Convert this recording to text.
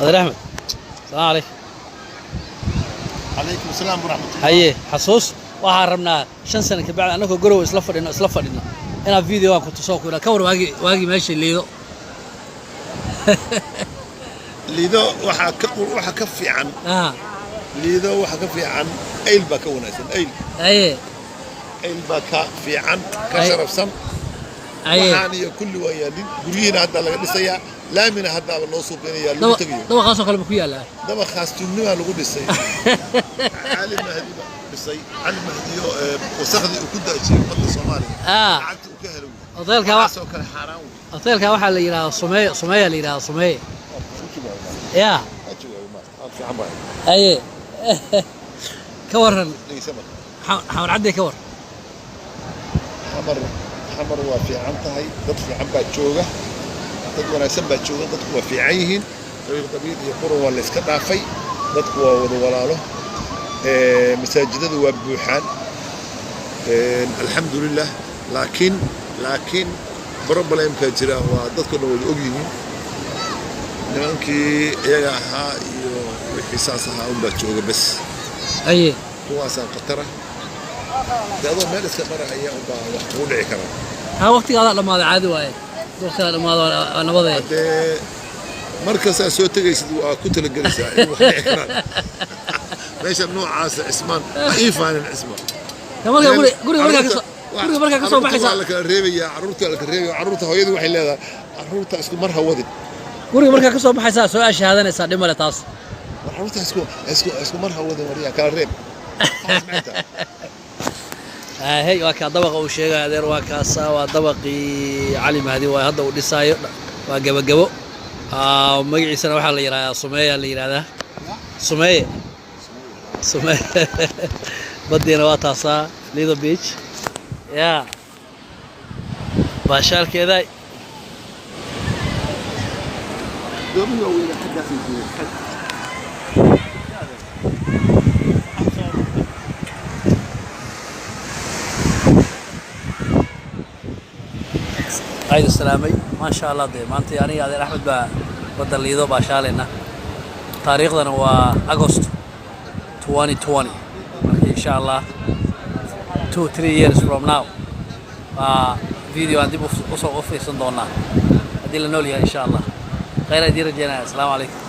Adeer Axmed, salaam calaykum. Calaykum asalaam waraxmatullah. Haye, xasuus waxaan rabnaa 5 sano kabacdi annagoo garow isla fadhino inaan videogan ku tuso, ku ka war waagii meesha Liido. Liido waxaa ka fiican. Liido waxaa ka fiican, Eyl baa ka wanaagsan, Eyl. Eyl baa ka fiican, ka sharafsan. Waxaan iyo kulli waa yaalin, guryihiina hadda laga dhisayaa, laamina haddaaba loo suuqinayaa, lagu tegayo. Dabaqaasoo kale ma ku yaallaa? Dabaqaas tuugnimaa lagu dhisay. Cali Mahdi baa dhisay. Cali Mahdiyo wasakhdii uu ku daajiyey ummadda Soomaaliya lacagta uu ka helo wey. Hoteelka Waxaasoo kale xaaraan wey. Hoteelka waxaa la yidhahdaa Sumeeye. Sumeeya la yidhahdaa, Sumeeye ya. Fiican baa. Haye, ka waran? Dhegeysa marka. Xamar Cadde, ka war? Xamar, Xamar waa fiican tahay. Dad fiican baa jooga, dad wanaagsan baa jooga. Dadku waa fiican yihiin. Qabiil qabiil iyo quran waa la iska dhaafay. Dadku waa wada walaalo. Masaajidadu waa buuxaan, alxamdulilah. Laakiin problemka jira waa dadko dhan wada og yihiin. Nimankii iyaga ahaa iyo wixii saas ahaa unbaa jooga bes. Kuwaasaa khatara dee. Adoo meel iska marahaya unbaa wax kugu dhici karaa. Ha, waqtigaadaa dhammaaday, caadi waaye. Waqtigaa dhammaada, waa nabadee. Haddee markastaa soo tegaysid waa ku talagelaysaa in wax dhici karaan meesha noocaasa. Cismaan, ha ii faanin, Cismaan. Marka guriga markaa ka soo Carruurta baxaysa waa la kala reebayaa, carruurta waa la kala reebaya. Carruurta hooyadu waxay leedahay, "Carruurta isku mar ha wadin." Guriga markaa ka soo baxaysaa soo ashahaadanaysaa, dhib male taas. War carruurta isku mar ha wadin, waryaa, kala reeb. Taas maxay tahay? Hey, waa kaa dabaqa uu sheegaya, adeer. Waa kaasa, waa dabaqii Cali Mahdi waay. Hadda uu dhisaayo waa gabagabo. Magaciisana waxaa la yidhahdaa Sumeeya la yidhahdaa, Sumeeye, Sumeeye. Badiina waa taasaa, Lido Beach ya baashaalkeeda. Doomihii waaweynaa xaggaasay joogeen, xag. Ayda salaamay, maasha Allah. Dee maanta aniga adeer Axmed baa badda Liido baashaalayna. Taariikhdana waa August 2020. Marka insha Allah 2-3 years from now waa video aan dib usoo u fiirsan doonaa, haddii la nool yahay, insha Allah. Khayr idiin rajeynaya. Asalaamu calaykum.